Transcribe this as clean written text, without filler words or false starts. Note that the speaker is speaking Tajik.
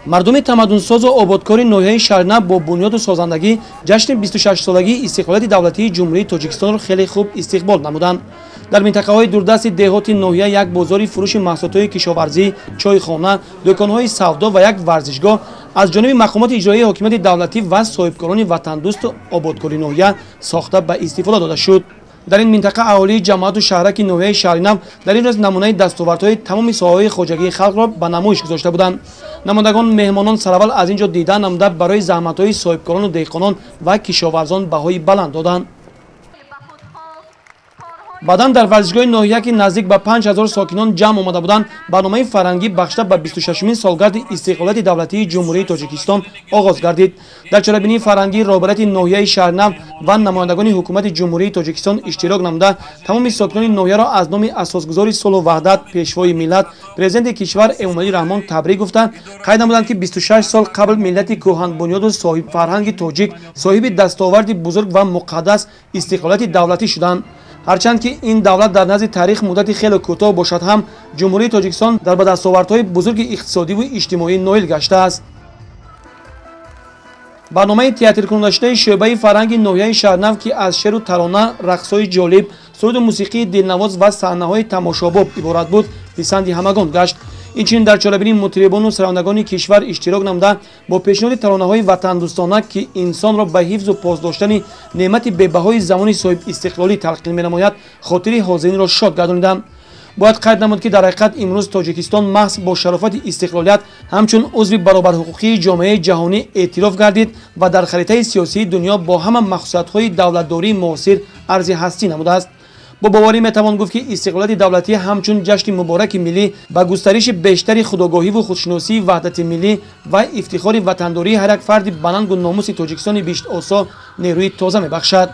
Мардуми тамаддунсозу ободкори ноҳияи Шаҳринав бо бунёду созандагӣ ҷашни 26-солагии истиқлолияти давлатии Ҷумҳурии Тоҷикистонро хеле хуб истиқбол намуданд. Дар минтақаҳои дурдасти деҳоти ноҳия як бозори фурӯши маҳсулотҳои кишоварзӣ, чойхона, дӯконҳои савдо ва як варзишгоҳ аз ҷониби мақомоти иҷроияи ҳокимияти давлатӣ ва соҳибкорони ватандӯсту ободкори ноҳия сохта ба истифода дода шуд. Дар ин минтақа аҳолии ҷамоату шаҳраки ноҳияи Шаҳринав дар ин рӯз намунаи дастовардҳои тамоми соҳаҳои хоҷагии халқро ба намоиш гузошта буданд. Намояндагон, меҳмонон сараввал аз ин ҷо дида намуда, барои заҳматҳои соҳибкорону деҳқонон ва кишоварзон баҳои баланд доданд. Баъдан дар варзишгоҳи ноҳия, ки наздик ба 5000 сокинон ҷамъ омада буданд, барномаи фарҳангӣ бахшида ба 26-умин солгарди истиқлолияти давлатии Ҷумҳурии Тоҷикистон оғоз гардид. Дар чорабинии фарҳангӣ роҳбарияти ноҳияи Шаҳринав ва намояндагони ҳукумати Ҷумҳурии Тоҷикистон иштирок намуда, тамоми сокинони ноҳияро аз номи асосгузори сулҳу ваҳдат, пешвои миллат, президенти кишвар Эмомалӣ Раҳмон табрик гуфта, қайд намуданд, ки 26 сол қабл миллати кӯҳанбунёду соҳибфарҳанги тоҷик соҳиби дастоварди бузург ва муқаддас истиқлолияти давлатӣ шуданд. Ҳарчанд ки ин давлат дар назди таърих муддати хеле кӯтоҳ бошад ҳам, Ҷумҳурии Тоҷикистон дар ба дастовардҳои бузурги иқтисодиву иҷтимоӣ ноил гаштааст. Барномаи театркунандашудаи шӯъбаи фарҳанги ноҳияи Шаҳринав, ки аз шеру тарона, рақсҳои ҷолиб, суруду мусиқии дилнавоз ва саҳнаҳои тамошобоб иборат буд, писанди ҳамагон гашт. Инчунин дар чорабинии мутрибону сарояндагони кишвар иштирок намуда, бо пешниҳоди таронаҳои ватандӯстона, ки инсонро ба ҳифзу пос доштани неъмати бебаҳои замони соҳибистиқлолӣ талқин менамояд, хотири ҳозиринро шод гардониданд. Бояд қайд намуд, ки дар ҳақиқат имрӯз Тоҷикистон маҳз бо шарофати истиқлолият ҳамчун узви баробарҳуқуқии ҷомеаи ҷаҳонӣ эътироф гардид ва дар харитаи сиёсии дунё бо ҳама махсусиятҳои давлатдории муосир арзи ҳастӣ намудааст. Бо боварӣ метавон гуфт, ки истиқлолияти давлатӣ ҳамчун ҷашни мубораки миллӣ ба густариши бештари худогоҳиву худшиносии ваҳдати миллӣ ва ифтихори ватандории ҳар як фарди банангу номуси Тоҷикистони биҳиштосо нерӯи тоза мебахшад.